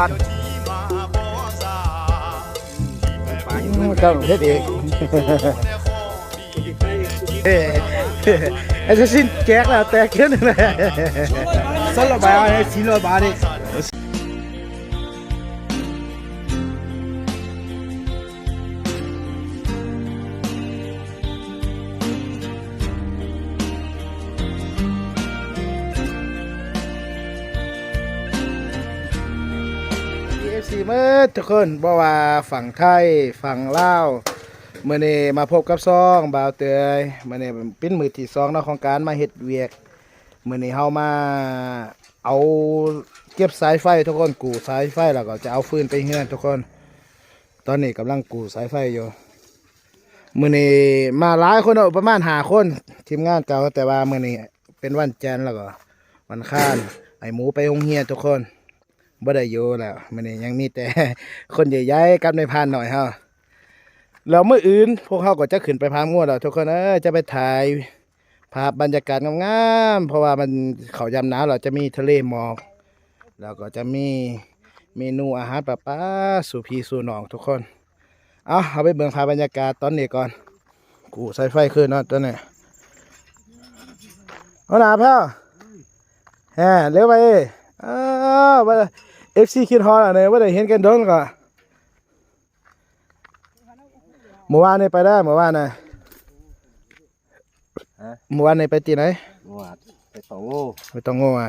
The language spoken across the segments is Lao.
ອືມ ຕ້ອງເຮັດເອງ. ເອີ ແອັດສະຊິນແຈກແລ້ວ ແຕກຂຶ້ນແລ້ວ ສາມຮ້ອຍບາດ ສີ່ຮ້ອຍບາດນີ້. ເອັຟຊີໝົດທຸກຄົນ ບໍ່ວ່າຝັ່ງໄທ ຝັ່ງລາວ ມື້ນີ້ມາພົບກັບຊ່ອງບ່າວເຕີຍ. ມື້ນີ້ເປັນມື້ທີສອງເນາະ ຂອງການມາເຮັດວຽກ. ມື້ນີ້ເຮົາມາເອົາ ເກັບສາຍໄຟທຸກຄົນ ກູ້ສາຍໄຟ ແລ້ວກໍຈະເອົາຟືນໄປເຮືອນທຸກຄົນ. ຕອນນີ້ກຳລັງກູ້ສາຍໄຟຢູ່. ມື້ນີ້ມາຫຼາຍຄົນເນາະ ປະມານຫ້າຄົນ ທີມງານເກົ່າ ແຕ່ວ່າມື້ນີ້ເປັນວັນຈັນ ແລ້ວກໍວັນອັງຄານ ໄອ້ໝູໄປໂຮງຮຽນທຸກຄົນ ບໍ່ໄດ້ຢູ່ແລ້ວ. ມື້ນີ້ຍັງມີແຕ່ຄົນໃຫຍ່ໆກັບນາຍພານນ້ອຍເຮົາ. ແລ້ວມື້ອື່ນພວກເຮົາກໍຈະຂຶ້ນໄປຟາມງົວແລ້ວທຸກຄົນເອີຍ ຈະໄປຖ່າຍ ພາບບັນຍາກາດງາມໆ ເພາະວ່າມັນເຂົ້າຍາມໜາວແລ້ວ ຈະມີທະເລໝອກ ແລ້ວກໍຈະມີເມນູອາຫານປາປາສູ່ພີ່ສູ່ນ້ອງທຸກຄົນ. ເອົາ ເຮົາໄປເບິ່ງພາບບັນຍາກາດຕອນນີ້ກ່ອນ. ກູສາຍໄຟຄືນເນາະຕອນນີ້ ຫົວໜ້າແພ້ວ ແຮ ເລັວໄປເອີຍ. ອ້າວ ເອັຟຊີຄິດຮອດແລ້ວນີ້ ບໍ່ໄດ້ເຫັນກັນດົນກໍ ມື້ວານນີ້ໄປແລ້ວ ມື້ວານນະ. ຮະ? ມື້ວານນີ້ໄປທີ່ໃດ? ມື້ວານໄປຕອງໂງ່ ໄປຕອງໂງ່. ອ່າ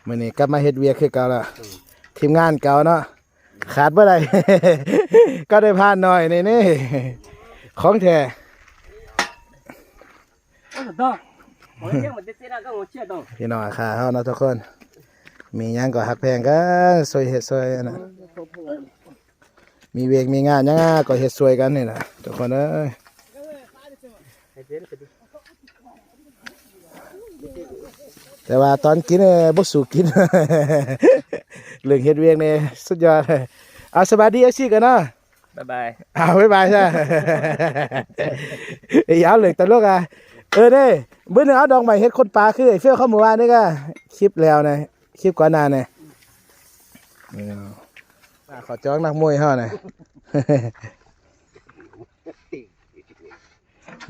ມື້ນີ້ກັບມາເຮັດວຽກຄືເກົ່າລະ ອືມ ທີມງານເກົ່າເນາະ ຂາດບໍ່ໄດ້ ກໍໄດ້ພານນ້ອຍນີ້ ນີ້ຂອງແທ້. ພີ່ນ້ອງອາຄາເຮົາເນາະທຸກຄົນ ມີຫຍັງກໍຮັກແພງກັນ ຊ່ວຍເຮັດຊ່ວຍອັນນັ້ນ. ມີວຽກມີງານຫຍັງກໍເຮັດຊ່ວຍກັນນີ້ນະທຸກຄົນເອີຍ. ແຕ່ວ່າຕອນກິນນີ້ບໍ່ສູ້ກິນ ເລື່ອງເຮັດວຽກນີ້ສຸດຍອດ. ເອົາ ສະບາຍດີເອັຟຊີກ່ອນເນາະ ບາຍບາຍ. ເອົາ ບາຍບາຍຊະ ເອົາ ເລື່ອງຕະຫຼົກອະ. ເອີ ເດ້ ມື້ໜຶ່ງເອົາດອກໄມ້ເຮັດຄົນປ່າຄືໄອ້ເຟວເຂົາມື້ວານນີ້ກະ ຄລິບແລ້ວນະ ຄລິບກ່ອນໜ້ານີ້ ເອີ ປາເຂົາຈອງນັກມວຍເຮົານະ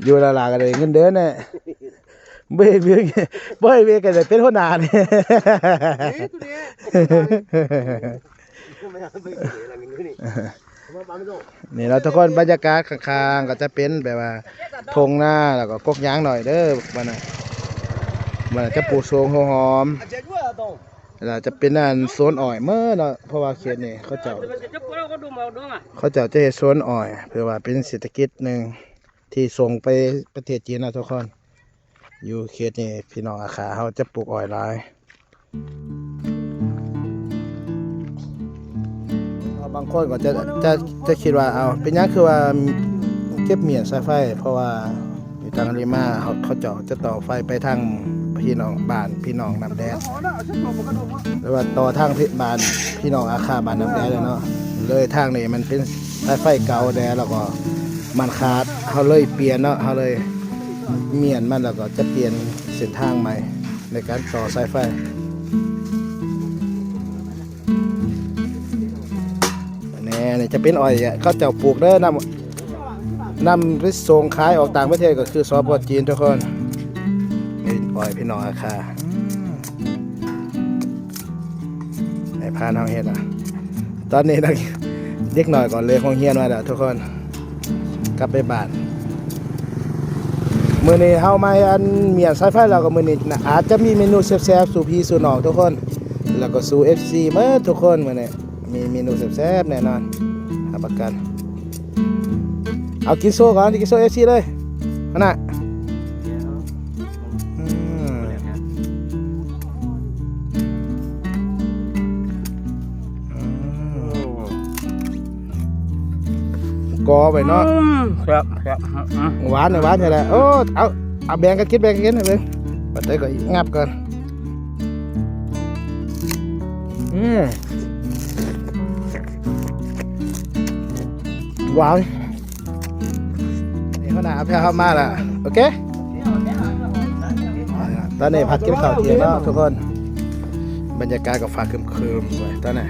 ຢູ່ຫຼ້າໆກໍໄດ້ເງິນເດືອນແນ່ ບໍ່ເຮັດວຽກ ບໍ່ເຮັດວຽກກໍໄດ້ເປັນຫົວໜ້ານີ້. ນີ້ລະທຸກຄົນ ບັນຍາກາດຂ້າງໆກໍຈະເປັນແບບວ່າທົ່ງນາ ແລ້ວກໍກົກຍາງໜ້ອຍເດີ. ບັດນະ ບັດນະຈະປູກສວນຫົວຫອມ ແລ້ວຈະເປັນອັນສວນອ້ອຍເໝິດເນາະ ເພາະວ່າເຂດນີ້ເຂົາເຈົ້າ ເຂົາເຈົ້າຈະເຮັດສວນອ້ອຍ ເພື່ອວ່າເປັນເສດຖະກິດໜຶ່ງທີ່ສົ່ງໄປປະເທດຈີນນະທຸກຄົນ. ຢູ່ເຂດນີ້ພີ່ນ້ອງອາຄາເຮົາຈະປູກອ້ອຍຫຼາຍ. ບາງຄົນກໍຈະ ຈະ ຈະຄິດວ່າ ເອົ້າ ເປັນຫຍັງຄືວ່າເກັບມ້ຽນສາຍໄຟ? ເພາະວ່າຢູ່ທາງນີ້ມາ ເຂົາ ເຂົາເຈົ້າຈະຕໍ່ໄຟໄປທາງພີ່ນ້ອງບ້ານ ພີ່ນ້ອງນ້ຳແດງ ຫຼືວ່າຕໍ່ທາງບ້ານພີ່ນ້ອງອາຄາ ບ້ານນ້ຳແດງເນາະ. ເລີຍທາງນີ້ມັນເປັນສາຍໄຟເກົ່າແດ່ ແລ້ວກໍມັນຂາດ ເຮົາເລີຍປ່ຽນເນາະ ເຮົາເລີຍມ້ຽນມັນ ແລ້ວກໍຈະປ່ຽນເສັ້ນທາງໃໝ່ ໃນການຕໍ່ສາຍໄຟ. ແນ່ ນີ້ຈະເປັນອ້ອຍ ເຂົາເຈົ້າປູກເດີ ນຳ ນຳໄປສົ່ງຂາຍອອກຕ່າງປະເທດ ກໍຄື ສປ ຈີນ ທຸກຄົນ. ນີ້ອ້ອຍພີ່ນ້ອງອາຄາ ໃຫ້ພານ້ອງເຮັດນະ. ຕອນນີ້ເດັກນ້ອຍກໍເລີກໂຮງຮຽນມາແລ້ວທຸກຄົນ ກັບໄປບ້ານ. ມື້ນີ້ເຮົາມາອັນມ້ຽນສາຍໄຟ ແລ້ວກໍມື້ນີ້ອາດຈະມີເມນູແຊບໆສູ່ພີ່ສູ່ນ້ອງທຸກຄົນ ແລ້ວກໍສູ່ເອັຟຊີໝົດທຸກຄົນ. ມື້ນີ້ມີເມນູແຊບໆແນ່ນອນ ຮັບປະກັນ. ເອົາ ກິນໂຊກ່ອນ ກິນໂຊເອັຟຊີເລີຍຫັ້ນນະ. ອືມ ອືມ ກໍໄປເນາະ ອືມ ແຊບ ແຊບ ອືມ ຫວານ ຫວານແທ້ແຫຼະ. ໂອ້ ເອົາ ເອົາ ແບ່ງກັນກິນ ແບ່ງກັນກິນໃຫ້ເບິ່ງ ປາເຕີຍກໍຫຍັບກ່ອນ. ອືມ ຫວານ. ນີ້ ຫົວໜ້າເອົາພາເຮົາມາລະ ໂອເຄ. ຕອນນີ້ພັກກິນເຂົ້າທ່ຽງແລ້ວທຸກຄົນ ບັນຍາກາດກໍຟ້າຄຶມໆໄວ້ຕອນນີ້.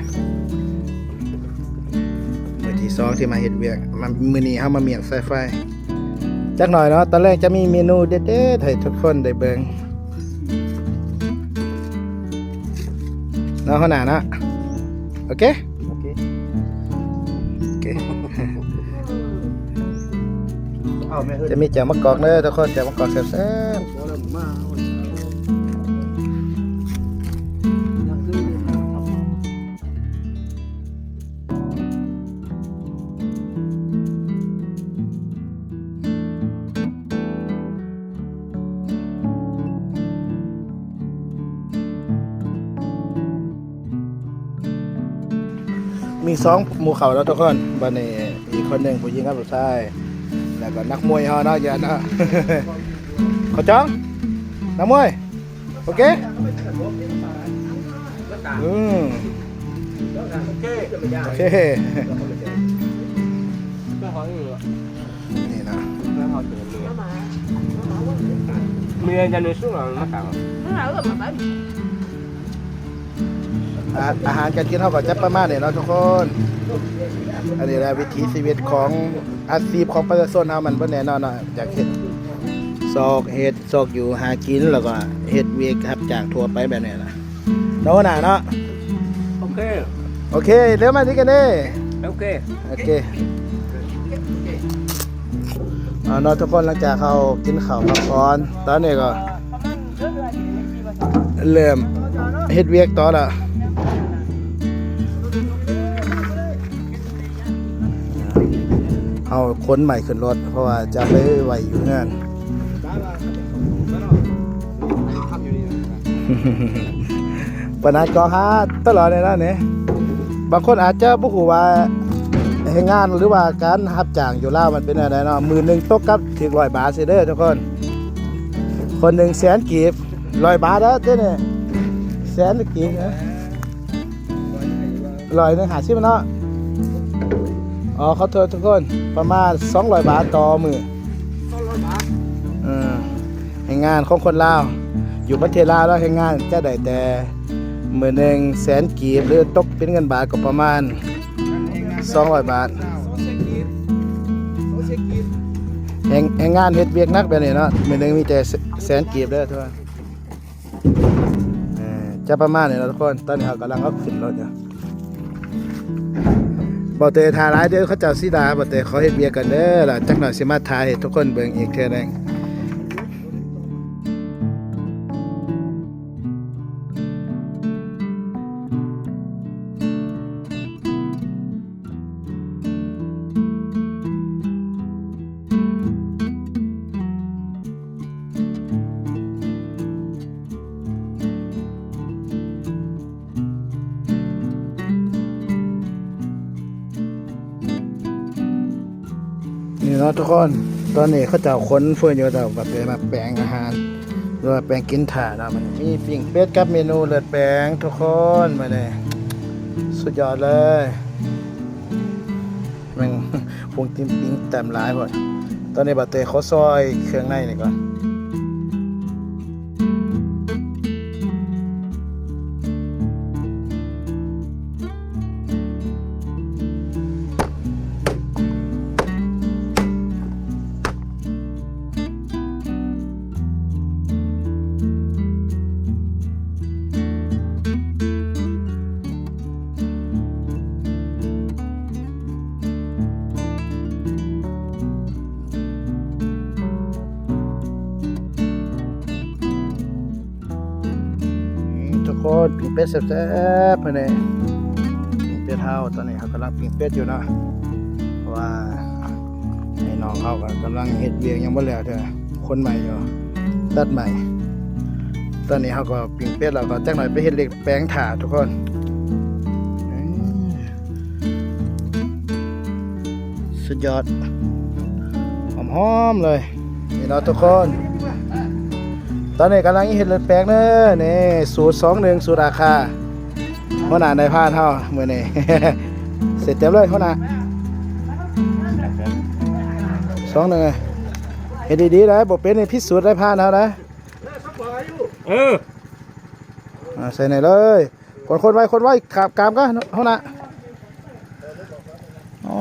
ສອງທີ່ມາເຮັດວຽກ ມາ ມື້ນີ້ເຮົາມາມ້ຽນສາຍໄຟຈັກໜ່ອຍເນາະ. ຕອນແລງຈະມີເມນູເດັດໆໃຫ້ທຸກຄົນໄດ້ເບິ່ງເນາະ ຫົວໜ້າເນາະ. ໂອເຄ ໂອເຄ ໂອເຄ ຈະມີແຈ່ວໝາກກອກເດີທຸກຄົນ ແຈ່ວໝາກກອກແຊບໆ. ມີສອງໝູ່ເຂົ້າເນາະທຸກຄົນ. ບັດນີ້ອີກຄົນໜຶ່ງ ຜູ້ຍິງກັບຜູ້ຊາຍ ແລ້ວກໍນັກມວຍເຮົາເນາະ ຢ້ານເນາະ. ເຂົ້າຈ້ອງ ນັກມວຍ. ໂອເຄ ອືມ ໂອເຄ ນີ້ນະ ອາ ອາຫານການກິນເຮົາກໍຈະປະມານນີ້ເນາະທຸກຄົນ. ອັນນີ້ແຫຼະວິຖີຊີວິດຂອງ ອາຊີບຂອງປະຊາຊົນເຮົາ ມັນບໍ່ແນ່ນອນເນາະ. ຢາກເຮັດຊອກເຮັດ ຊອກຢູ່ຫາກິນ ແລ້ວກໍເຮັດວຽກຮັບຈ້າງທົ່ວໄປແບບນີ້ນະ ເນາະ ຫົວໜ້າເນາະ. ໂອເຄ ໂອເຄ ເດີມາທີ່ກັນເດ້. ໂອເຄ ໂອເຄ ເອົາເນາະທຸກຄົນ. ຫຼັງຈາກເຮົາກິນເຂົ້າພັກຜ່ອນ ຕອນນີ້ກໍເລີ່ມເຮັດວຽກຕໍ່ລະ. ເຮົາຂົນໄມ້ຂຶ້ນລົດ ເພາະວ່າຈະໄປໄວ້ຢູ່ເຮືອນ. ປະນາດກໍຫາຕະຫຼອດເລີຍນະນີ້. ບາງຄົນອາດຈະບໍ່ຮູ້ວ່າແຮງງານ ຫຼືວ່າການຮັບຈ້າງຢູ່ລາວມັນເປັນແນວໃດເນາະ. ໝື່ນໜຶ່ງຕົກກັບຖືກຮ້ອຍບາດຊິເດີທຸກຄົນ. ຄົນໜຶ່ງແສນກີບ ຮ້ອຍບາດເດີເດນີ້ ແສນກີບນະ. ຮ້ອຍໜຶ່ງຫ້າສິບເນາະ. ອໍ ຂໍໂທດທຸກຄົນ ປະມານສອງຮ້ອຍບາດຕໍ່ມື້. ສອງຮ້ອຍບາດ ເອີ ແຮງງານຂອງຄົນລາວ ຢູ່ປະເທດລາວ ແລ້ວແຮງງານຈະໄດ້ແຕ່ມື້ໜຶ່ງແສນກີບ ຫຼືຕົກເປັນເງິນບາດກໍປະມານສອງຮ້ອຍບາດ. ແຮງ ແຮງງານເຮັດວຽກໜັກແບບນີ້ເນາະ ມື້ໜຶ່ງມີແຕ່ແສນ ແສນກີບເດີທຸກຄົນ. ເອີ ຈະປະມານນີ້ລະທຸກຄົນ. ຕອນນີ້ເຮົາກຳລັງເອົາຂຶ້ນລົດຢູ່. ບໍ່ເຕີຖ້າຫຼາຍເດີ ເຂົາເຈົ້າຊິດ່າ. ບໍ່ເຕີຂໍເຮັດວຽກກ່ອນເດີ ລະຈັກໜ່ອຍຊິມາຖ່າຍໃຫ້ທຸກຄົນເບິ່ງອີກເທື່ອໜຶ່ງ. ນີ້ເນາະທຸກຄົນ ຕອນນີ້ເຂົາເຈົ້າຂົນເຟີນຢູ່ ເຂົາເຈົ້າວ່າໄປມາແປງອາຫານ ຫຼືວ່າແປງກິນຖ້າເນາະ. ມື້ນີ້ມີປີ້ງເປັດກັບເມນູເລືອດແປງທຸກຄົນ ມື້ນີ້ສຸດຍອດເລີຍ. ແມ່ງ ພວກຕິມປິງແຕ້ມຫຼາຍໂພດ. ຕອນນີ້ບ່າວເຕຂໍຊອຍເຄື່ອງໃນນີ້ກ່ອນ. ນີ້ທຸກຄົນ ປີ້ງເປັດແຊບໆ ມື້ນີ້ ປີ້ງເປັດເຮົາ. ຕອນນີ້ເຮົາກຳລັງປີ້ງເປັດຢູ່ເນາະ ເພາະວ່າໄອ້ນ້ອງເຮົາກໍກຳລັງເຮັດວຽກຍັງບໍ່ແລ້ວເທື່ອ ຂົນໄມ້ຢູ່ ຕັດໄມ້. ຕອນນີ້ເຮົາກໍປີ້ງເປັດ ແລ້ວກໍຈັກໜ່ອຍໄປເຮັດເຫຼັກແປງຖ້າທຸກຄົນ. ສຸດຍອດ ຫອມໆ ເລີຍ ນີ້ເນາະທຸກຄົນ. ຕອນນີ້ກຳລັງເຮັດເລືອດແປງເດີ ນີ້ສູດສອງໜຶ່ງ ສູດອາຄາ ຫົວໜ້ານາຍພານເຮົາມື້ນີ້ ເສັດເຕັມເລີຍຫົວໜ້າ. ສອງໜຶ່ງ ເຮັດດີໆ ໄດ້ບໍ່ເປັນນີ້ ຜິດສູດນາຍພານເຮົານະ. ເອີ ອ່າ ໃສ່ໃນເລີຍ ຄົນໆ ໄວໆ ຄົນໄວ ກາມ ກາມກະ ຫົວໜ້າ. ອໍ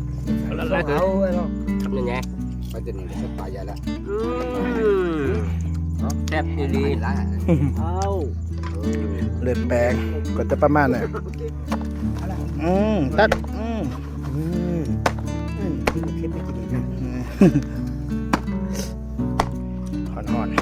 ເອົາໄອ້ນ້ອງ ຄຳໃຫຍ່ໆ ໄປຕົວນີ້ໄປສັດປ່າໃຫຍ່ລະ ອືມ ເນາະ ແຊບອີ່ຫຼີ ໄປຫຼາຍ ເອົາ ເລືອດແປງ ກໍຈະປະມານນັ້ນ ອືມ ຕັດ ອືມ ອືມ ອືມ ເຜັດໄປກິນອີກນະ ຮ້ອນໆ.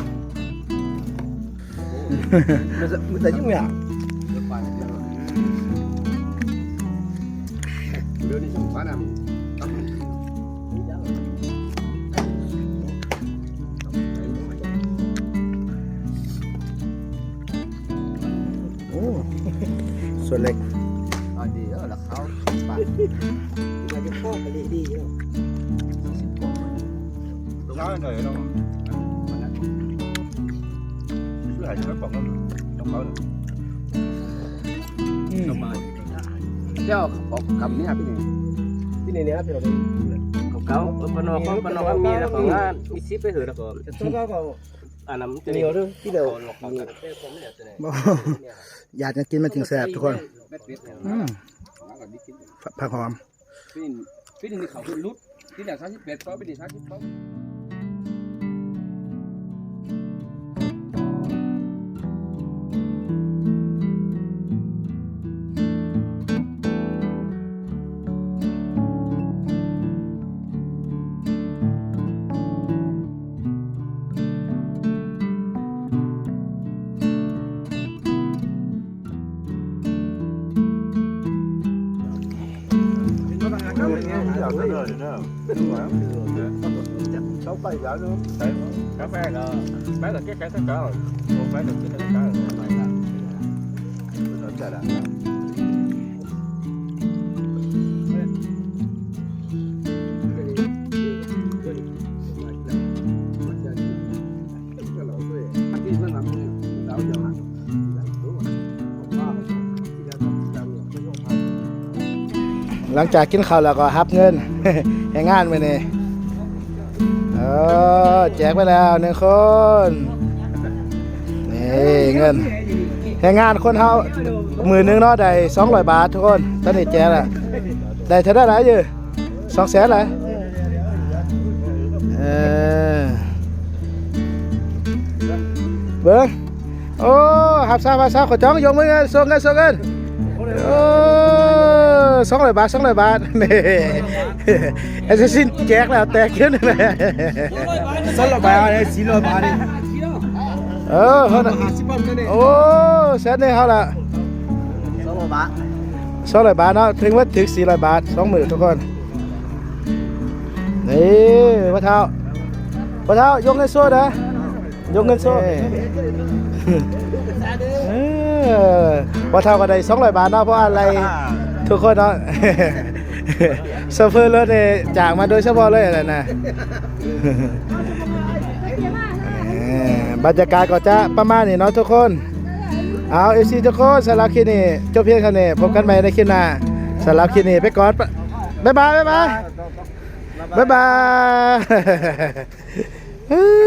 ໂອ້ ສ່ວນເລັກ ອັນນີ້ເອີ ລະເຂົາ ປາກ ວ່າຈະພໍ້ກະລີດີເນາະ. ອືມ ເຈົ້າອອກກຳເມຍປີນີ້ ປີນີ້ເນຍ ເກົ່າໆ ເອີ ປະນອກ ປະນອກມີແລ້ວກໍງານ ມີສິບໄປເຫີແລ້ວກໍ ອັນນັ້ນມັນຈະມີເດີ ທີ່ເດີ ບໍ່ ຢາກກິນມັນຈຶ່ງແຊບທຸກຄົນ ອືມ ຜັກຫອມ. ປີນີ້ ປີນີ້ເຂົາເພິ່ນຫຼຸດ ປີແລ້ວສາມສິບແປດປອຍ ປີນີ້ສາມສິບປອຍ. ຫຼັງຈາກກິນເຂົ້າແລ້ວກໍຮັບເງິນແຮງງານມື້ນີ້ ເອີ ແຈກໄປແລ້ວໜຶ່ງຄົນ ນີ້ເງິນແຮງງານຄົນເຮົາມື້ໜຶ່ງເນາະ ໄດ້ສອງຮ້ອຍບາດທຸກຄົນ ຕອນນີ້ແຈກແລ້ວ ໄດ້ເທົ່າໃດລະເອີ? ສອງແສນລະ ເອີ ເບິ່ງ ໂອ້ ຮັບຊາ ຮັບຊາ ຂໍຈ້ອງ ຍົກມືເງິນ ສົ່ງເງິນ ສົ່ງເງິນ ໂອ້ ສອງຮ້ອຍບາດ ສອງຮ້ອຍບາດ ແອັດເສດຊິນແຈກແລ້ວ ແຕກຂຶ້ນ ສອງຮ້ອຍບາດ ສີ່ຮ້ອຍບາດ ເອີ ຫ້າສິບພັນ ໂອ້ ແສນໜຶ່ງເຮົາລະ ສອງຮ້ອຍບາດ ສອງຮ້ອຍບາດເນາະ ເຖິງເບິດ ຖືກສີ່ຮ້ອຍບາດ ສອງມື້ທຸກຄົນ. ນີ້ພໍ່ເຖົ້າ ພໍ່ເຖົ້າ ຍົກເງິນໂຊດາ ຍົກເງິນໂຊ ເອີ ພໍ່ເຖົ້າກໍໄດ້ສອງຮ້ອຍບາດເນາະ ເພາະອາໄລທຸກຄົນເນາະ ໂຊເຟີລົດນີ້ຈ້າງມາໂດຍສະເພາະເລີຍຫັ້ນນະ. ເອີ ບັນຍາກາດກໍຈະປະມານນີ້ເນາະທຸກຄົນ. ເອົາ ເອັຟຊີ ທຸກຄົນ ສຳລັບຄລິບນີ້ຈົບພຽງເທົ່ານີ້ ພົບກັນໃໝ່ໃນຄລິບໜ້າ. ສຳລັບຄລິບນີ້ໄປກ່ອນ ບາຍບາຍ ບາຍບາຍ ບາຍບາຍ.